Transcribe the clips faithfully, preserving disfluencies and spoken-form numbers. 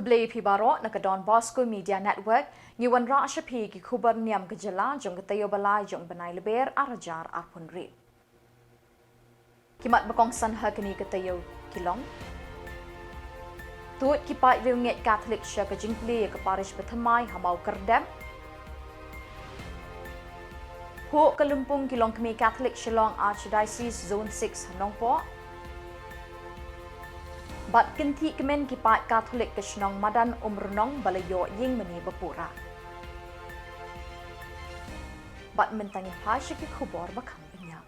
Khublei phi baroh, na ka Don Bosco Media Network ngi wanrah sha phi ki khubor niam ka jylla jong ka taïew ba lai jong u bnai Lber ar hajar arphew hynriew. Ki mat ba kongsan ha kane ka taïew ki long: Tuid ki paid riewngeit Katholik sha ka jingplie ïa ka parish bathymmai ha Mawkyrdep. Phuh ka lympung ki longkmie Katholik Shillong Archdiocese Zone six ha Nongpoh. Bad kynthih kmen ki paid Katholik ka shnong Madan Umrnong ba la ïoh ïing mane ba pura. Bad mynta ngin phai sha ki khubor ba kham bniah.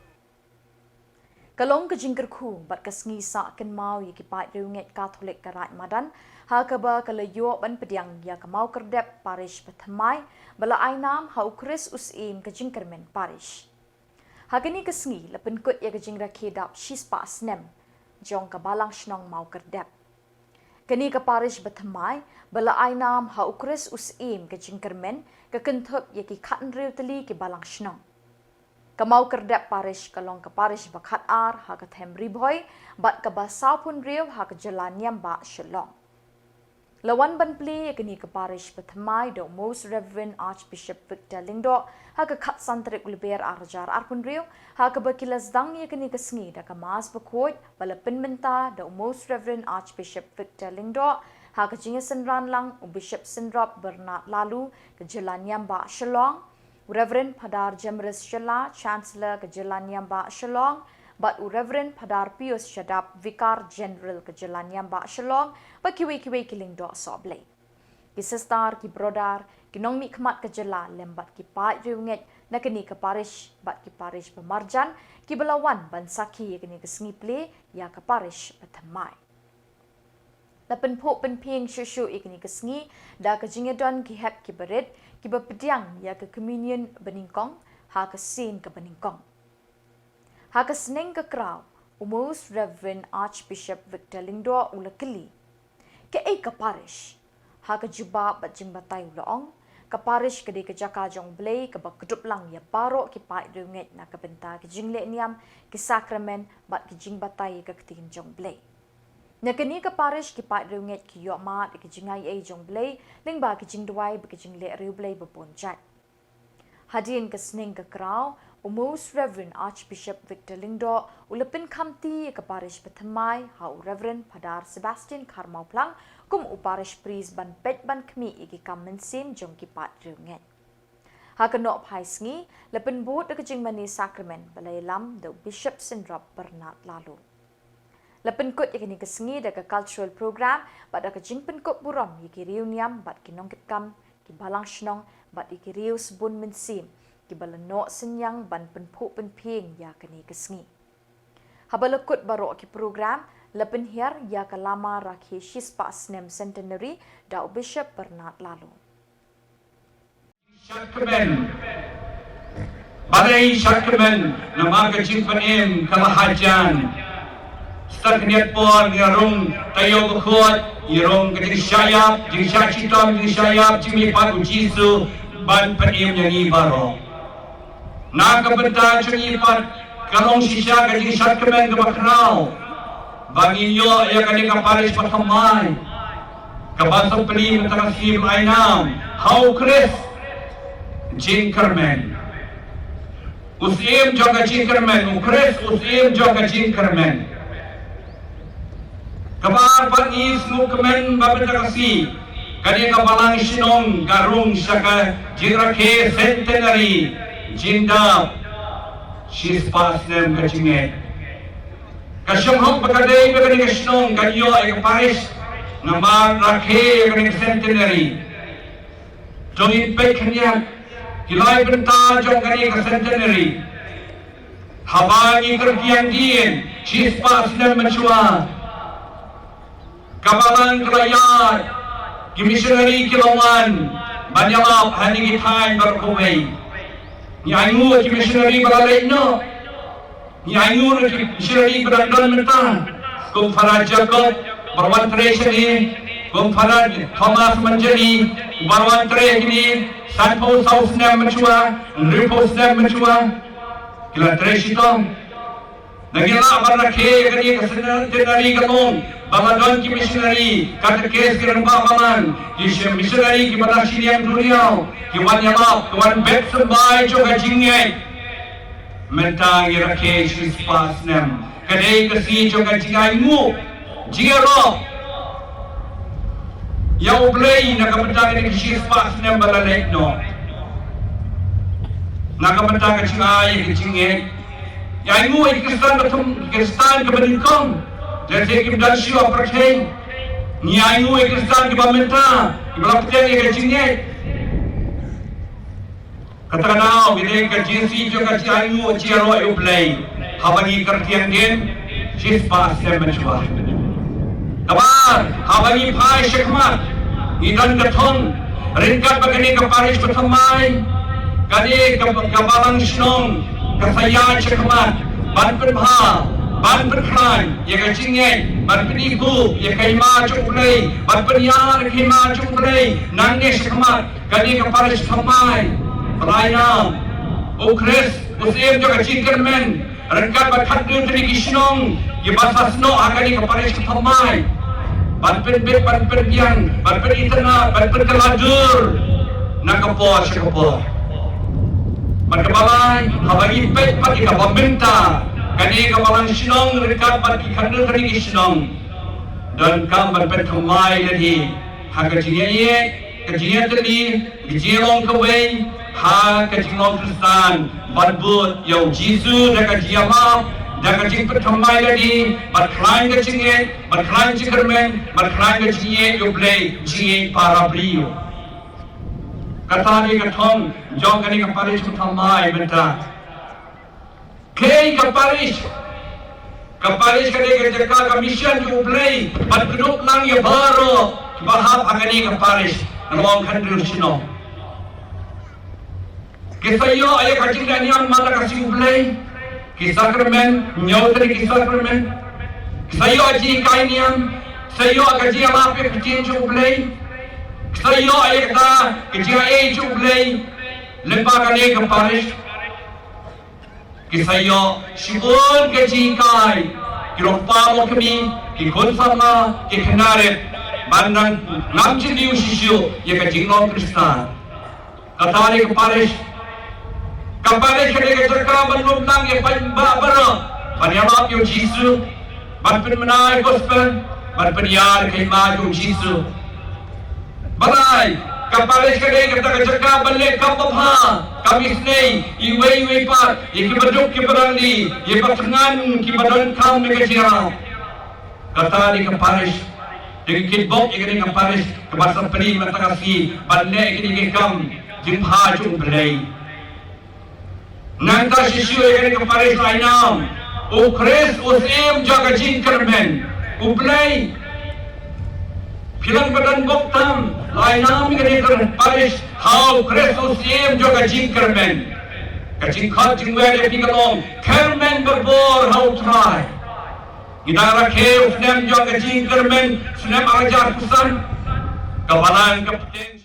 Ka long ka jingkyrkhu bad ka sngi sah kynmaw ïa ki paid riewngeit Katholik ka Raid Madan, ha kaba ka la ïoh ban pdiang ïa ka Mawkyrdep parish bathymmai ba la ai nam ha u Khrist u Syiem ka jingkyrmen parish. Ha kane ka sngi la pynkut ïa ka jingrakhe dap shispah snem jong ka Balang Shnong Mawkyrdep. Kane ka parish bathymmai ba la ai nam ha u Khrist u Syiem ka jingkyrmen ka kynthup ïa ki khathynriew tylli ki Balang Shnong. Ka Mawkyrdep parish ka long ka parish ba khatar ha ka them Ri Bhoi bad kaba sawphew hynriew ha ka jylla niam ba Shillong. La wan ban plie ïa kane ka parish bathymmai da u Most Reverend Archbishop Victor Lyngdoh ha ka khatsan tarik u Lber ar hajar arphew hynriew, ha kaba ki la sdang ïa kane ka sngi da ka Mass bakhuid ba la pynmynta da u Most Reverend Archbishop Victor Lyngdoh ha ka jingïasynran lang u Bishop Synrop Bernard Laloo ka jylla niam ba Shillong, u Reverend Phadar Jemrus Shylla, Chancellor ka jylla niam ba Shillong, bad u Reverend Phadar Pius Shadap, Vicar General ka jylla niam ba Shillong, bad kiwei kiwei ki lyngdoh sohblei. Ki sister, ki brother, ki nongmihkhmat ka jylla lem bad ki paid riewngeit na kane ka parish bad ki parish ba marjan kiba la wan ban sakhi ïa kane ka sngi plie ïa ka parish bathymmai. La pynphuh pynphieng shuh shuh ïa kane ka sngi da ka jingïadon ki hep kiba rit kiba pdiang ïa ka communion banyngkong ha ka sien kaba nyngkong. Ha ka sneng ka kraw, u Most Reverend Archbishop Victor Lyngdoh u la kylli: Kaei ka parish? Ha ka jubab bad jingbatai u la ong: Ka parish ka dei ka jaka jong u Blei kaba kdup lang ïa baroh ki paid riewngeit na ka bynta ki jingleh niam, ki sakramen bad ki jingbatai ïa ka ktien jong u Blei. Na kane ka parish ki paid riewngeit ki ïoh mad ïa ki jingaiei jong u Blei lyngba ki jingduwai bad ki jingleh riewblei ba bun jait. Hadien ka sneng ka kraw, u Most Reverend Archbishop Victor Lyngdoh u la pynkhamti ïa ka parish bathymmai ha u Reverend Phadar Sebastian Kharmawphlang kum u parish priest ban peit ban khmih ïa ki kam mynsiem jong ki paid riewngeit. Ha ka noh phai sngi, la pynbud da ka jingmane sakramen ba la ïalam da u Bishop Synrop Bernard Laloo. La pynkut ïa kane ka sngi da ka cultural program bad da ka jingpynkup burom ïa ki riewniam bad ki nongkitkam, ki balang shnong bad ïa ki riew sbun mynsiem kiba la noh synñiang ban pynphuh pynphieng ïa kane ka sngi. Haba la kut baroh ki program, la pynhiar ïa ka lama rakhe shispah snem centenary da u Bishop Bernard Laloo. Shad kmen. Balei shad kmen? Namar ka jingpynim ka la hajan. Sa khyndiat por ngi rung taïew bakhuid, ngi rung ka jingshah ïap, jingshah shitom, jingshah ïap jong u Jisu ban pynim ïa ngi baroh. Na ka bynta jong ngi pat ka long shisha ka jingshad kmen kaba khraw ba ngin ïoh ïa kane ka parish bathymmai kaba sa plie mynta ka sngi ba ai nam ha u Khrist jingkyrmen. U Syiem jong ka jingkyrmen, u Khrist u Syiem jong ka jingkyrmen. Kaba ar pat ngi sngewkmen ba mynta ka sngi kane ka balang shnong ka rung sha ka jingrakhe centenary, jingdap shispah snem ka jingngeit. Ka shong hok ba ka dei ba kane ka shnong kan ïoh ïa ka parish namar rakhe ïa kane ka centenary. To ngin peit khyndiat ki lai bynta jong kane ka centenary. Haba ngi kyrkiang dien shispah snem mynshuwa, ka balang ka la ïaid, ki missionary ki la wan ban ïalap ha kine ki thaiñ baroh kawei. Ngi ainguh ki missionary ba la leit noh. Ngi ainguh ki missionary ba dang don mynta, kum Phadar Jacob ba la wan trei shane, kum Phadar Thomas Manjari ba la wan trei kine sanphew saw snem mynshuwa, hynriewphew snem mynshuwa. Ki la trei shitom. Ngi lah ban rakhe kane ka centenary ka long Ba la don ki missionary, katekis, ki rangbah balang, ki shi-, missionary kiba la shim ïa u duriaw, ki wan ïalap, ki wan beh symbai jong ka jingngeit. Mynta ngi rakhe shispah snem. Ka dei ka sngi jong ka jingainguh, jingïaroh ïa U Blei na ka bynta kane ka shispah snem ba la leit noh. Na ka bynta ka jingai ka jingngeit. Ïa ainguh ïa ki Khristan ba thum, ki Khristan kiba nyngkong. Lehse kim don shuh ha pyrthei. Ngi ainguh ïa ki Khristan kiba mynta, kiba la pdiang ïa ka jingngeit. Kata ka daw, kane ka jingsngi jong ka jingainguh, jingïaroh ïa U Blei. Haba ngi kyrtiang dien, shispah snem mynshuwa. Kaba ar, haba ngi phai shakhmat, ngi don ka thong, ryngkat bad kane ka parish bathymmai, kane ka, ka balang shnong, ka sa ïaid shakhmat, ban pynbha, ban pynkhlaiñ ïa ka jingngeit, ban pynïaid ïa ka hima jong U Blei, ban pynïar ïa ka hima jong U Blei, nangne shakhmat, kane ka parish thymmai, ba la ai nam, U Khrist u Syiem jong ka jingkyrmen, ryngkat bad khathynriew tylli ki shnong kiba sa snoh ha kane ka parish thymmai, ban pynbit, ban pynbiang, ban pynitynnad, ban pynkylla dur na ka por sha ka por. Bad kaba lai, haba ngi peit pat ïa kaba mynta, kane ka balang shnong ryngkat bad ki khathynriew tylli ki shnong, donkam ban pynthymmai lade ha ka jingïaid, ka jingïatylli, ka jinglong kawei ha ka jinglong Khristan, ban bud ïa U Jisu da ka jingïalap, da ka jingpynthymmai lade, ban khlaiñ ka jingngeit, ban khlaiñ jingkyrmen, ban khlaiñ ka jingïeit ïa U Blei, jingïeit para briew. Kata dei ka thong jong kane ka parish thymmai mynta. Kane ka parish, ka parish ka dei ka jaka ka mission jong U Blei, ban kdup lang ïa baroh kiba hap ha kane ka parish, na long khathynriew shnong. Ki sa ïoh ïa ka jingleh niam man la ka sngi U Blei, ki sakramen, hynñiew tylli ki sakramen. Ki sa ïoh jinghikai niam, ki sa ïoh ka jingïalap ïa ka ktien jong U Blei. Ki sa ïoh ïa kata ka jingaiei jong U Blei lyngba kane ka parish. Ki sa ïoh shibun ka jinghikai, ki longkpa longkmie, ki khun samla, ki khynnah rit, ban nang ngam jylliew shisha ïa ka jinglong Khristan. Kata dei ka parish. Ka parish ka dei ka jaka ban lum lang ïa paidbah baroh, ban ïalap ïa U Jisu, ban pynbna ïa ka gospel, ban pynïar ïa ka hima jong U Jisu. Balei, ka parish ka dei kata ka jaka ban leh kam babha, kam isynei, iwei iwei pat, ïa kiba duk kiba rangli, ïa kiba thngan kiba donkam ïa ka jingïarap. Kata dei ka parish. Dei ka kitbok ïa kane ka parish kaba sa plie mynta ka sngi ban leh ïa kine ki kam jingbha jong U Blei. Nangta shisha ïa kane ka parish la ai nam U Khrist u Syiem jong ka jingkyrmen. U Blei, phi long ba don bok tam, la ai nam ïa kane ka parish ha U Khrist u Syiem jong ka jingkyrmen. Ka jingkhot jingwer ïa phi ka long, kyrmen barabor ha U Trai. Ngi dang rakhe u snem jong ka jingkyrmen, snem ar hajar arphew san. Ka balang ka bteng.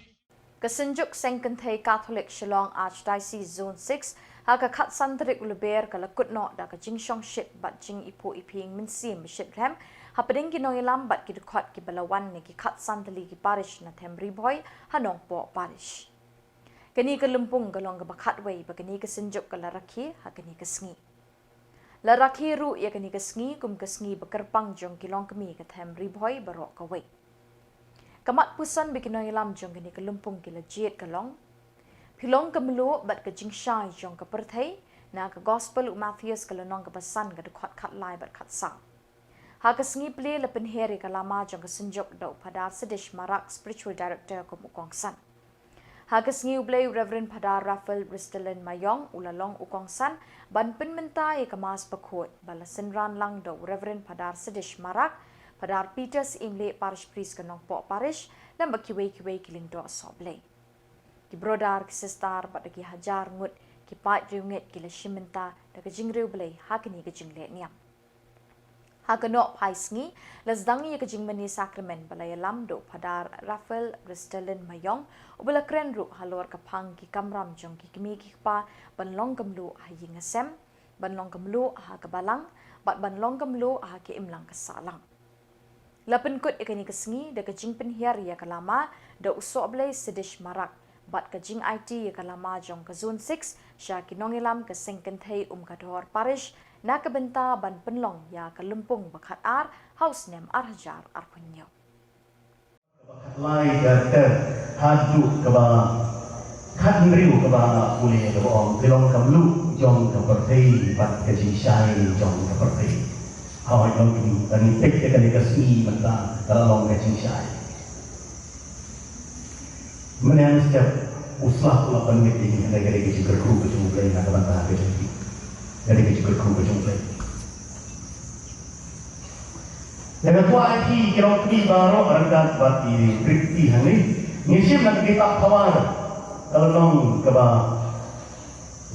Ka Synjuk Seng Kynthei Katholik Shillong Archdiocese Zone six, ha ka khatsan tarik u Lber ka la kut noh da ka jingshongshit bad jingiphuh iphieng mynsiem ba shitrhem hapdeng ki nongïalam bad ki dkhot kiba la wan na ki khatsan tylli ki parish na Them Ri Bhoi ha Nongpoh Parish. Kane ka lympung ka long kaba khatwei ba kane ka synjuk ka la rakhe ha kane ka sngi. La rakhe ruh ïa kane ka sngi kum ka sngi ba kyrpang jong ki longkmie ka Them Ri Bhoi baroh kawei. Ka mat puson ba ki nongïalam jong kane ka lympung ki la jied ka long: Phi long ka mluh bad ka jingshai jong ka pyrthei, na ka Gospel u Mathaios ka lynnong kaba san ka dkhot khatlai bad khatsaw. Ha ka sngi plie la pynher ïa ka lama jong ka synjuk da u Phadar Sadish Marak, Spiritual Director, kum u kongsan. Ha ka sngi U Blei u Reverend Phadar Raphael Ristalin Mayong u la long u kongsan ban pynmynta ïa ka Mass Bakhuid ba la synran lang da u Reverend Phadar Sadish Marak, Phadar Peter Syiemlieh, Parish Priest ka Nongpoh Parish, lem bad kiwei kiwei ki lyngdoh sohblei. Ki brother, ki sister bad da ki hajar ngut ki paid riewngeit ki la shim bynta da ka jingriewblei ha kane ka jingleh niam. Ha ka nohphai sngi la sdang ïa ka jingmane sakramen ba la ïalam da u Phadar Raphael Ristalin Mayong, uba la kren ruh halor ka phang ki kamram jong ki kmie ki kpa ban long ka mluh ha ïing ha sem, ban long ka mluh ha ka balang bad ban long ka mluh ha ka imlang ka sahlang. La pynkut ïa kane ka sngi da ka jingpynhiar ïa ka lama da u Sohblei Sidish Marak bad ka jingaiti ïa ka lama jong ka Zone six sha ki nongïalam ka seng kynthei Umkadhor Parish na ka bynta ban pynlong ïa ka lympung ba khatar ha u snem ar hajar arphew hynñiew. Lai ka ter haduh kaba khathynriew kaba nga pule kaba ong, phi long ka mluh jong ka pyrthei bad ka jingshai jong ka pyrthei. Hooid, long kane, kane peit ïa kane ka sngi mynta ka la long ka jingshai. Mynne mynstep u slap u la pynmih ïa ngi, hynrei ka dei ka jingkyrkhu ka jong U Blei na ka bynta ka jong phi. Ka dei ka jingkyrkhu ka jong U Blei. Ïa nga kwah ïa phi ki longkmie baroh ryngkat bad i Trikti hangne. Ngin shim na ka kitab Pawar ka lynnong kaba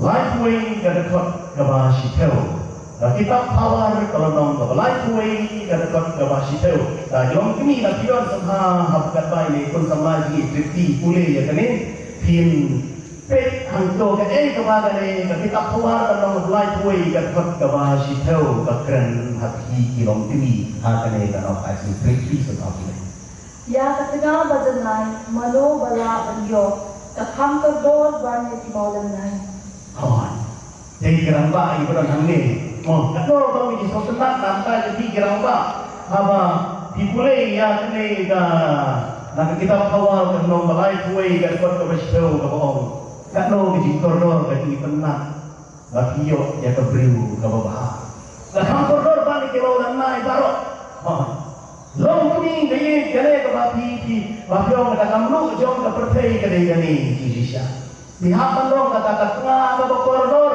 laiphew wei ka dkhot kaba shiphew. Ka kitab Pawar ka lynnong kaba laiphew wei ka dkhot kaba shiphew. Ka longkmie, lada phi don sngewbha haba katba i khun samla jong ngi Trikti pule ïa kane, phin peit hangto kaei kaba kane ka kitab Pawar ka lynnong kaba laiphew wei ka dkhot kaba shiphew ka kren ha phi ki longkmie ha kane ka nok. Ai sngewthuh phi sngewthuh phi. Ïa ka tnga ba janai mano ba lah ban ïoh, ka kham kordor ban ïa ki mawlynnai. Hooid. Te ki rangbah kiba don hangne, mo, katno ba ngi sngewtynnat na ka bynta jong phi ki rangbah haba phi pule ïa kane ka, na ka kitab Pawar ka lynnong ba laiphew wei ka dkhot kaba shiphew kaba ong, katno ka jingkordor ka jingpynnat ba phi ïoh ïa ka briew kaba bha. Ka kham kordor ban ïa ki mawlynnai baroh. Hooid. Longkmie, ka ïeit kane kaba phi, phi, ba phi ong kata ka mluh jong ka pyrthei ka dei kane, jingshisha. Phi hap ban long kata ka tnga kaba kordor.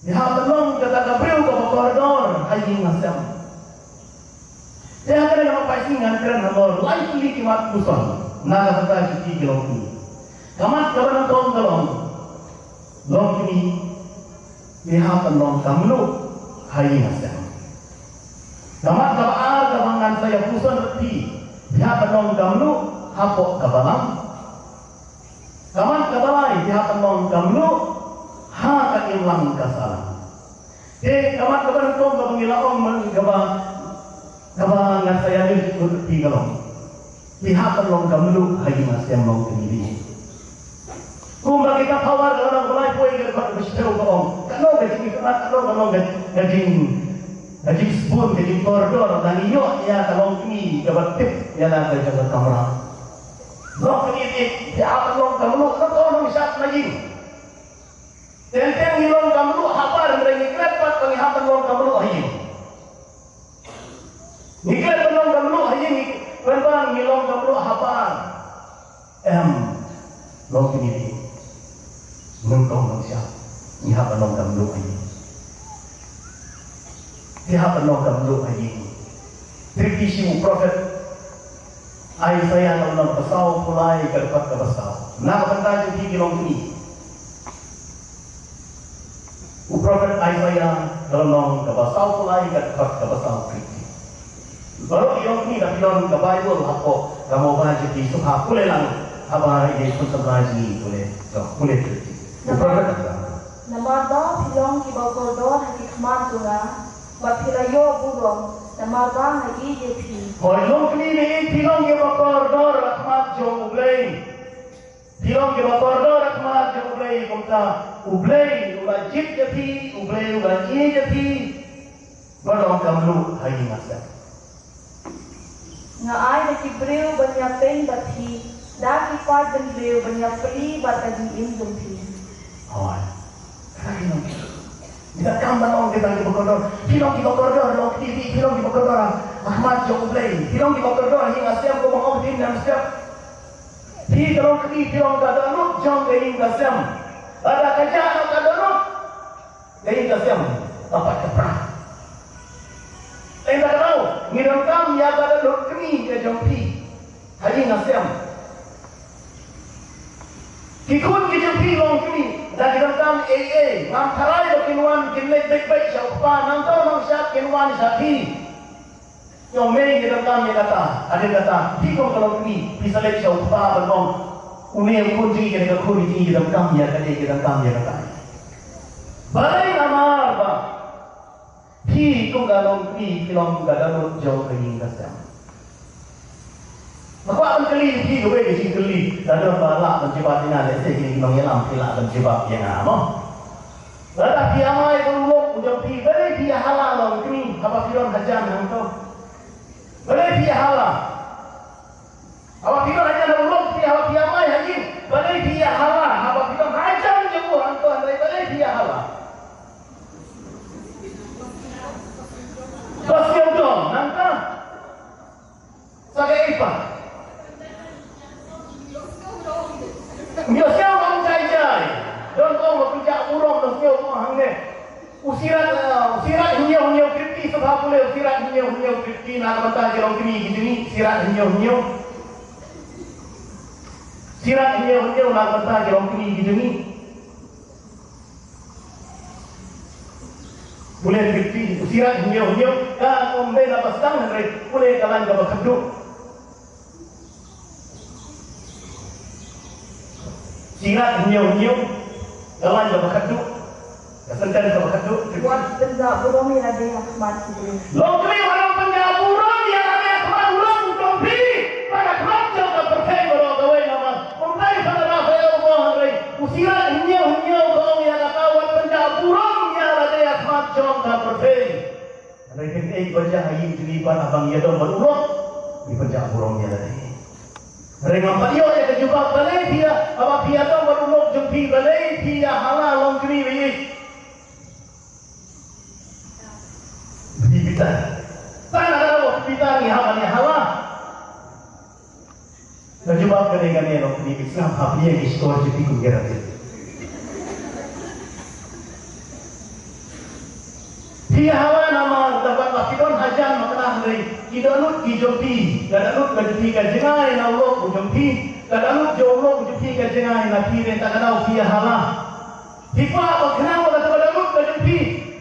Phi hap ban long kata ka briew kaba kordor ha ïing ha sem. Te ha kane ka phai sngi ngan kren halor lai tylli ki mat puson na ka bynta jong phi ki longkmie. Ka mat kaba nyngkong ka long, longkmie, phi hap ban long ka mluh ha ïing ha sem. Ka mat kaba ar kaba ngan sa ïa puson ïa phi, phi hap ban long ka mluh hapoh ka balang. Ka mat kaba lai, phi hap ban long ka mluh ha ka imlang ka sahlang. Te ka mat kaba nyngkong kaba ngi la ong mynne kaba, kaba ngan sa ïa leh ïa phi ka long, phi hap ban long ka mluh ha ïing ha sem longkmie. Kumba ka kitab Pawar ka lynnong ba laiphew wei ka dkhot kaba shiphew ka ong, katno ka jingïeit, katno ka long ka, ka jing, ka jingsbun, ka jingkordor lada ngi ïoh ïa ka longkmie kaba tip ïa la ka jong ka kamram. Longkmie, phi hap ban long ka mluh, katno nongshad na ïing. Teng teng ngi long ka mluh ha bar, hynrei ngi klet pat ba ngi hap ban long ka mluh ha ïing. Ngi klet ban long ka mluh ha ïing, ngi klet ban ngi long ka mluh ha bar. Em, longkmie, nyngkong nongshad, ngi hap ban long ka mluh ha ïing. Ngi hap ban long ka mluh ha ïing. Trikti shim u prophet Isaiah ka lynnong ba sawphew lai ka dkhot kaba saw na ka bynta jong phi ki longkmie. U prophet Isaiah ka lynnong kaba sawphew lai ka dkhot kaba saw, Trikti. Baroh ki longkmie, lada phi don ka Baibl hapoh ka mobile jong phi, sngewbha pule lang haba i khun samla jong ngi i pule. To, pule, Trikti. U prophet Isaiah. Namar ba phi long kiba kordor ha ki khmat jong nga, bad phi la ïoh burom, namar ba nga ïeit ïa phi. Hooid, longkmie, phi long kiba kordor ha khmat jong U Blei. Phi long kiba kordor ha khmat jong U Blei, kumta U Blei u la jied ïa phi, U Blei u la ïeit ïa phi. Ban long ka mluh ha ïing ha sem. Nga ai da ki briew ban ïapeiñ bad phi, da ki paid bynriew ban ïaplie bad ka jingim jong phi. Hooid. Ka dei nongkmie. Ngi donkam ban long kita kiba kordor. Phi long kiba kordor, longkmie, phi long kiba kordor ha khmat jong U Blei. Phi long kiba kordor ha ïing ha sem, kumba ong ka ktien mynstep. Phi ka longkmie, phi long ka dohnud jong ka ïing ka sem. Lada ka jah noh ka dohnud, ka ïing ka sem ka pat ka prah. Te nga kdew, ngi donkam ïa ka dohnud kmie ka jong phi ha ïing ha sem. Ki khun ki jong phi longkmie, lada ki donkam ei ei, ngam tharai ba kin wan kin leit beit beit sha u kpa, nangta nongshad kin wan sha phi. Ïa u mei ngi donkam ïa kata, hadien kata phi kum ka longkmie phi sa leit sha u kpa ban ong, une u khun jong ngi, kane ka khun jong ngi, ngi donkam ïa kane, ngi donkam ïa kata. Balei? Namar ba Phi kum ka longkmie, phi long ka dohnud jong ka ïing ka sem. Nga kwah ban kylli phi kawei ka jingkylli, lada ba lah ban jubab ïa nga, lehse ki nongïalam phi lah ban jubab ïa nga mo. Lada phi ïamai bad u lok u jong phi, balei phi ïahala longkmie haba phi don hajan hangto? Balei phi ïahala? Haba phi don hajan ha u lok phi, haba phi ïamai ha ïing, balei phi ïahala? Haba phi don hajan jong u hangto, hynrei balei phi ïahala? Ba sngewdom nangta. Sa kaei pat? Ïohsngew dong jai jai. Don kong ba pynjah burom, ïohsngew kong hangne. U Sirat, eh, u Sirat Hynñiew Hynñiew Fifty, sngewbha pule u Sirat Hynñiew Hynñiew Fifty na ka bynta ki longkmie ki jong ngi, Sirat Hynñiew Hynñiew. Sirat Hynñiew Hynñiew na ka bynta ki longkmie ki jong ngi. Pule Fifty, u Sirat Hynñiew Hynñiew, ka ym dei na ba sdang hynrei pule ka lain kaba khatduh. Sirat Hynñiew Hynñiew, ka lain kaba khatduh. Ka sentence kaba khatduh. Wat pynjah burom ïa lade ha khmat ki briew. Longkmie, wat pynjah burom ïa lade ha khmat u lok jong phi, bad ha khmat jong ka pyrthei baroh kawei namar. Ym dei ba ka Raphael u ong hynrei u Sirat Hynñiew Hynñiew ka ong ïa kata, wat pynjah burom ïa lade ha khmat jong ka pyrthei. Hynrei kaei ba jia ha ïing jong ngi, ban haba ngi ïadon bad u lok, ngi pynjah burom ïa lade. Hynrei ngam pat ïoh ïa ka jubab, balei phi ïa, haba phi ïadon bad u lok jong phi, balei phi ïahala longkmie, balei? Phi bitar. Tang haba phi bitar ngi hap ban ïahala. Ka jubab kane kane longkmie, phi sngap ha phi ïa ki shkor jong phi kum ki rati. Phi ïahala namar da kaba phi don hajan, ma kane hynrei ki dohnud ki jong phi, ka dohnud ka jong phi ka jngai na u lok u jong phi, ka dohnud jong u lok u jong phi ka jngai na phi, hynrei kata ka daw phi ïahala. Phi kwah ba khnang ba kata ka dohnud ka jong phi,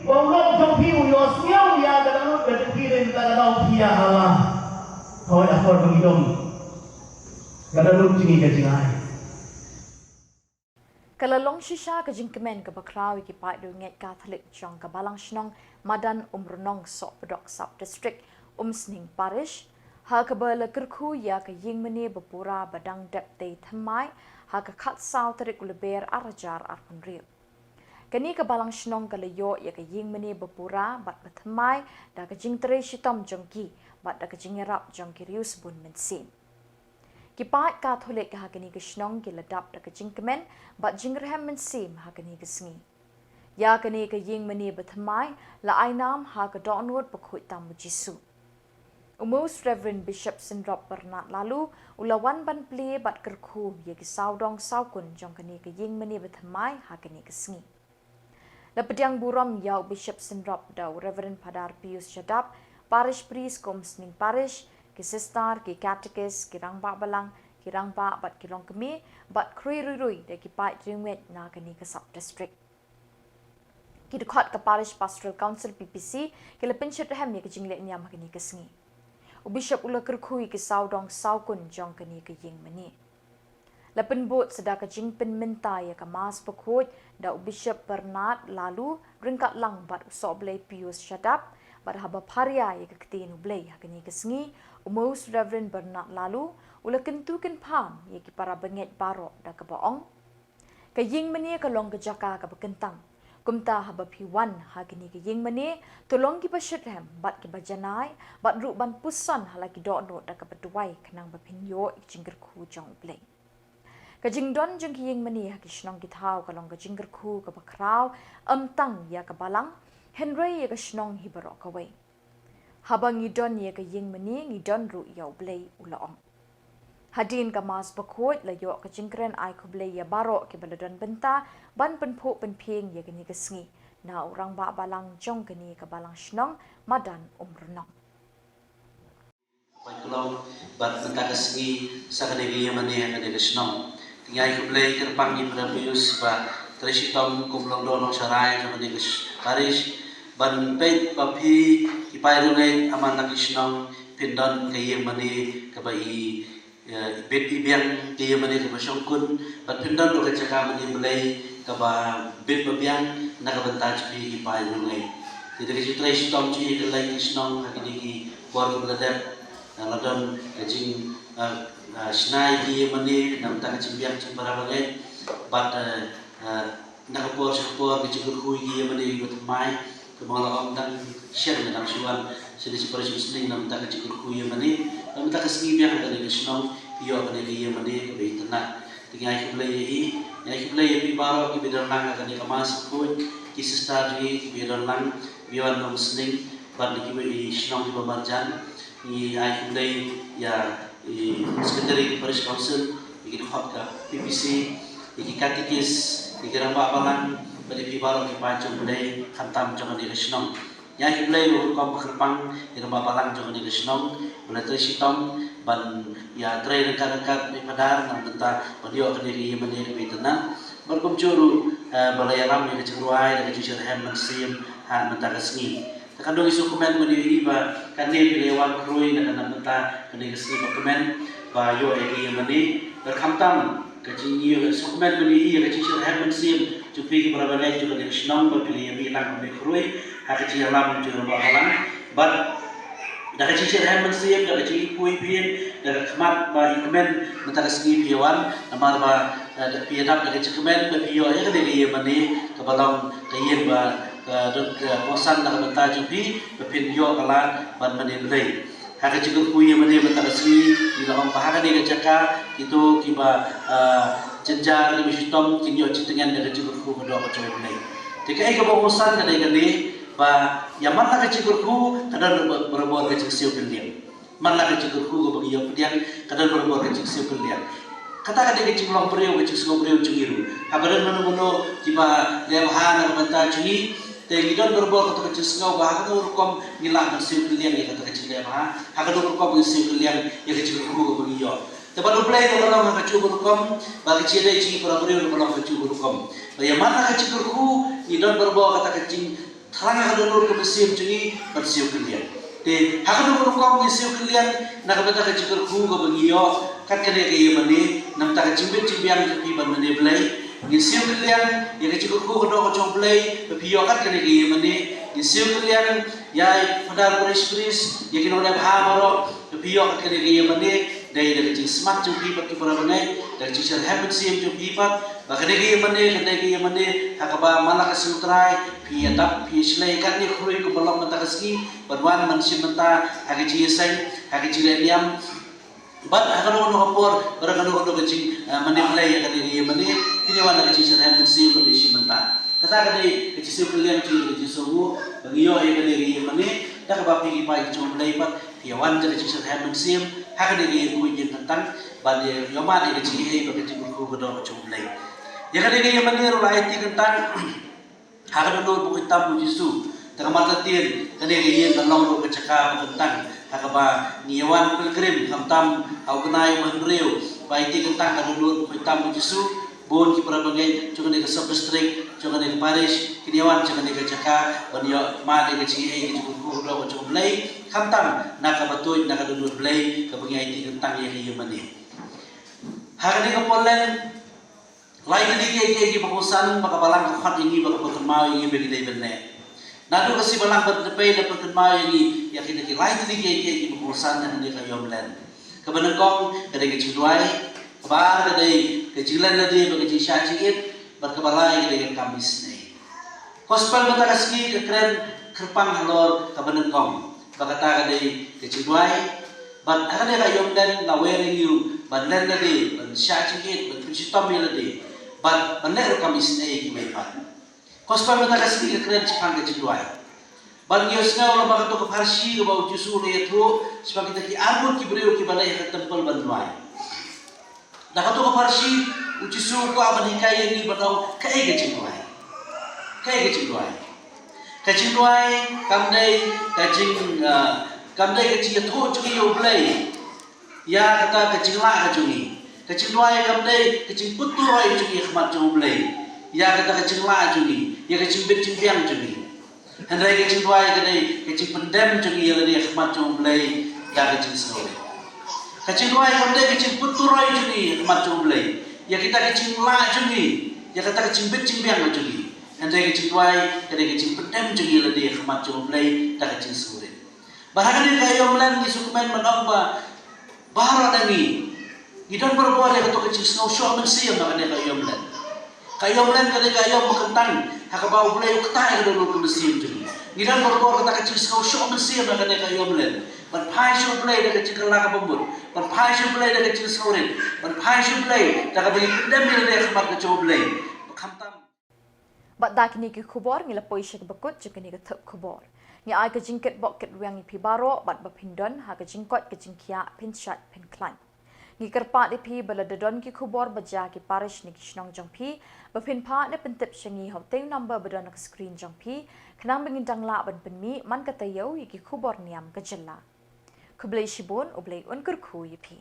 ba u lok jong phi u ïohsngew ïa ka dohnud ka jong phi, hynrei kata ka daw phi ïahala. Hooid, akor ba ngi don. Ka dohnud jong ngi ka jngai. Ka la long shisha ka jingkmen kaba khraw ïa ki paid riewngeit Katholik jong ka Balang Shnong Madan Umrnong Sohpdok Sub District Umsning Parish, ha kaba la kyrkhu ïa ka ïingmane bapura ba dang dep tei thymmai ha ka khatsaw tarik u Lber ar hajar arphew hynriew. Kane ka Balang Shnong ka la ïoh ïa ka ïingmane bapura bad bathymmai da ka jingtrei shitom jong ki bad da ka jingïarap jong ki riewsbun mynsiem. Ki paid Katholik ha kane ka shnong ki la dap da ka jingkmen bad jingrhem mynsiem ha kane ka sngi. Ïa kane ka ïingmane bathymmai la ai nam ha ka dohnud bakhuid tam u Jisu. U Most Reverend Bishop Synrop Bernard Laloo u la wan ban plie bad kyrkhu ïa ki sawdong sawkun jong kane ka ïingmane bathymmai ha kane ka sngi. La pdiang burom ïa u Bishop Synrop da u Reverend Phadar Pius Shadap, Parish Priest ka Umsning Parish, ki sister, ki catechist, ki rangbah balang, ki rangbah bad ki longkmie, bad khrui rui rui da ki paid riewngeit na kane ka sub district. Ki dkhot ka Parish Pastoral Council, P P C, ki la pynshitrhem ïa ka jingleh niam ha kane ka sngi. U Bishop u la kyrkhu ïa ki sawdong sawkun jong kane ka ïingmane. La pynbud sa da ka jingpynmynta ïa ka Mass bakhuid da u Bishop Bernard Laloo ryngkat lang bad u Sohblei Pius Shadap, bad haba pharia ïa ka ktien U Blei ha kane ka sngi, u Most Reverend Bernard Laloo u la kyntu kynpham ïa ki para bangeit baroh da kaba ong: Ka ïingmane ka long ka jaka kaba kyntang. Kumta haba phi wan ha kane ka ïingmane, to long kiba shitrhem bad kiba janai, bad ruh ban puson ha la ki dohnud da kaba duwai khnang ba phin ïoh ïa ka jingkyrkhu jong U Blei. Ka jingdon jong ki ïingmane ha ki shnong ki thaw ka long ka jingkyrkhu kaba khraw, ym tang ïa ka balang, hynrei ïa ka shnong hi baroh kawei. Haba ngi don ïa ka ïingmane ngi don ruh ïa U Blei, u la ong. Hadien ka Mass bakhuid la ïoh ka jingkren ai khublei ïa baroh kiba la don bynta ban pynphuh pynphieng ïa kane ka sngi na u rangbah balang jong kane ka balang shnong Madan Umrnong. Bai klong bad mynta ka sngi sa kane ka ïingmane ha kane ka shnong. Te ngi ai khublei kyrpang ïa Phadar Pius ba trei shitom kum u lyngdoh nongsharai jong kane ka sh-, parish, ban peit ba phi ki paid riewngeit ha man la ki shnong phin don ka ïingmane kaba i, eh, i bit i biang, ka ïingmane kaba shongkun, bad phin don ruh ka jaka mane Blei kaba bit ba biang na ka bynta jong phi ki paid riewngeit. Te ka jingtrei shitom jong ngi ha kane ka shnong ha kine ki por kiba la dep, la don ka jing, ah, ah, shna ïa ki ïingmane na ka bynta ka jingbiang jingpara bangeit bad, ah, ah, na ka por sha ka por ka jingkyrkhu ïa ki ïingmane kiba thymmai. Kumba nga la ong, dang shen nga dang shu wan sha kane ka parish u sning na ka bynta ka jingkyrkhu ïa ki ïingmane, na ka bynta ka sngi biang ha kane ka shnong, ïoh kane ka ïingmane kaba itynnad. Te ngi ai khublei ïa i, ngi ai khublei ïa phi baroh kiba ïadon lang ha kane ka mass bakhuid, ki sister jong ngi kiba ïadon lang, kiba ïawan ym sning, bad na kiba i shnong kiba marjan. Ngi ai khublei ïa i secretary ka parish council, ïa ki dkhot ka P P C, ïa ki katikis, ïa ki rangbah balang, bad ïa phi baroh ki paid jong U Blei, khamtam jong kane ka shnong. Ngi ai khublei ruh rukom ba kyrpang ïa i rangbah balang jong kane ka shnong, ba la trei shitom ban ïatrei ryngkat ryngkat bad i Phadar na ka bynta ban ïoh kane ka ïingmane kaba itynnad. Bad kumjuh ruh, eh, ba la ïalam ïa ka jingrwai da ka jingshitrhem mynsiem ha mynta ka sngi. Te ka dei ka sngewkmen mynta ïa i ba kane phi la ïawan khrui na ka bynta kane ka sngi ba kmen ba ïoh ïa ka ïingmane. Bad khamtam ka jingïoh sngewkmen mynta ïa i ka jingshitrhem mynsiem jong phi ki para bangeit jong kane ka shnong ba phi la ïamih lang ban ïakhrui ha ka jingïalam jong i rangbah balang. Bad da ka jingshitrhem mynsiem, da ka jingpoi phi, da ka khmat ba i kmen mynta ka sngi phi ïawan, namar ba, eh, da phi ïadap da ka jingkmen ba phi ïoh ïa kane ka ïingmane kaba long ka ïing ba, eh, ka kongsan na ka bynta jong phi ba phin ïoh ka lad ban mane Blei. Ha ka jingkyrkhu ïingmane mynta ka sngi, ngi la ong ba ha kane ka jaka kito kiba, ah, jynjar kiba shitom kin ïoh jingtngen da ka jingkyrkhu ka doh ka jong U Blei. Te kaei kaba kongsan ka dei kane ba ïa man la ka jingkyrkhu ka don barabor ka jingsiew kylliang. Man la ka jingkyrkhu kaba ngi ïoh pdiang ka don barabor ka jingsiew kylliang. Kata ka dei ka jinglong briew, ka jingsngew briew jong ngi ruh. Haba don mano mano kiba leh bha na ka bynta jong ngi, te ngi don barabor kato ka jingsngew ba ha kano rukom ngi lah ban siew kylliang ïa kata ka jingleh bha, ha kano rukom ngi siew kylliang ïa ka jingkyrkhu kaba ngi ïoh. Te bad U Blei ruh ka long ha kajuh ka rukom, ba ka jingïadei jong ngi para briew ruh ka long ha kajuh ka rukom. Ba ïa man la ka jingkyrkhu ngi don barabor kata ka jing thrang ha ka dohnud ka mynsiem jong ngi ban siew kylliang. Te ha kano ka rukom ngi siew kylliang na ka bynta ka jingkyrkhu kaba ngi ïoh kat kane ka ïingmane, na ka bynta ka jingbit jingbiang jong phi ban mane Blei. Ngi siew kylliang ïa ka jingkyrkhu ka doh ka jong U Blei ba phi ïoh kat kane ka ïingmane. Ngi siew kylliang ïa i Phadar Parish Priest, ïa ki nongleh bha baroh ba phi ïoh kat kane ka ïingmane. Dei da ka jingsmat jong phi bad ki para bangeit, da ka jingshitrhem mynsiem jong phi bad ba kane ka ïingmane, kane ka ïingmane ha kaba man la ka sngi U Trai phi ïadap, phi ïashlei katne khrui kumba long mynta ka sngi, ban wan ban shim bynta ha ka jingïaseng, ha ka jingleh niam. Bad ha kano kano ka por, bad ha kano kano ka jing, ah, mane Blei ïa kane ka ïingmane, phin ïawan da ka jingshitrhem mynsiem ban ïashim bynta. Kata ka dei ka jingsiew kylliang jong ngi, ka jingsngewnguh ba ngi ïoh ïa kane ka ïingmane da kaba phi ki paid ki jong U Blei bad phi ïawan da ka jingshitrhem mynsiem ha kane ka ïing khuid ïing kyntang ban ïa ïohmad ïa ka jingaiei bad ka jingkyrkhu ka doh ka jong U Blei. Ïa kane ka ïingmane ruh la aiti kyntang ha ka dohnud bakhuid tam U Jisu. Te ka martatien kane ka ïing kan long ruh ka jaka ba kyntang ha kaba ngi ïawan pilgrim, khamtam ha u bnai u bynriew, ba aiti kyntang ha ka dohnud bakhuid tam U Jisu. Bun ki para bangeit jong kane ka sub district, jong kane ka parish, kin ïawan jong kane ka jaka ban ïohmad ïa ka jingaiei ka jingkyrkhu ka doh ka jong U Blei, khamtam na kaba tuid na ka dohnud Blei kaba ngi aiti kyntang ïa ka ïingmane. Ha kane ka por leh, lai tylli kiei kiei kiba kongsan ba ka balang ka khot ïa ngi, ba ka pynkynmaw ïa ngi ba ngi dei ban leh. Naduh ka sngi balang ba dei ban pynkynmaw ïa ngi ïa kita ki lai tylli kiei kiei kiba kongsan ha kane ka ïom Lent. Kaba nyngkong ka dei ka jingduwai, kaba ar ka dei ka jinglen lade bad ka jingshah jingit, bad kaba lai ka dei ka kam isynei. Gospel mynta ka sngi ka kren kyrpang halor kaba nyngkong, ba kata ka dei ka jingduwai. Bad ha kane ka ïom Lent la wer ïa ngi ruh ban len lade, ban shah jingit, ban pynshitom ïa lade, bad ban leh ruh kam isynei ïa kiwei pat. Gospel mynta ka sngi ka kren shaphang ka jingduwai. Bad ngi ïohsngew lyngba kato ka pharshi kaba U Jisu u la ïathuh shaphang kita ki arngut ki briew kiba leit ha ka temple ban duwai. Da kato ka pharshi U Jisu u kwah ban hikai ïa ngi ban ong kaei ka jingduwai. Kaei ka jingduwai. Ka jingduwai kam dei ka jing, ah, kam dei ka jingïathuh jong ngi ïa U Blei ïa kata ka jinglah ka jong ngi. Ka jingduwai kam dei ka jingpynturoi jong ngi ha khmat jong U Blei ïa kata ka jinglah jong ngi, ïa ka jingbit jingbiang jong ngi. Hynrei ka jingduwai ka dei ka jingpyndem jong ngi ïa lade ha khmat jong U Blei da ka jingsngewrit. Ka jingduwai kam dei ka jingpynturoi jong ngi ha khmat jong U Blei ïa kita ka jinglah jong ngi, ïa kata ka jingbit jingbiang jong ngi. Ka dei ka jingduwai, ka dei ka jingpyndem jong ngi lade ha khmat jong U Blei da ka jingsngewrit. Bad ha kane ka aïom Lent ngi sngewkmen ban ong ba baroh na ngi ngi don barabor ïa kato ka jingsngew shoh mynsiem ha kane ka aïom Lent. Ka aïom Lent ka dei ka aïom ba kyntang ha kaba U Blei u ktah ïa ka dohnud ka mynsiem jong ngi. Ngi don barabor kata ka jingsngew shoh mynsiem ha kane ka aïom Lent ban phai sha U Blei da ka jingkylla kaba mut, ban phai sha U Blei da ka jingsngewrit, ban phai sha U Blei da kaba ngi pyndem ïa lade ha khmat ka jong U Blei. Khamtam Bad da kine ki khubor ngi la poi sha kaba kut jong kane ka thup khubor. Ngi ai ka jingkitbok kitrwiang ïa phi baroh bad ba phin don ha ka jingkoit ka jingkhiah, phin shait phin khlaiñ. Ngi kyrpad ïa phi ba lada don ki khubor ba jia ha ki parish ne ki shnong jong phi, ba phin phah ne pyntip sha ngi ha utei u number ba don ha ka screen jong phi, khnang ba ngin dang lah ban pynmih man ka taïew ïa ki khubor niam ka jylla. Khublei shibun, U Blei un kyrkhu ïa phi.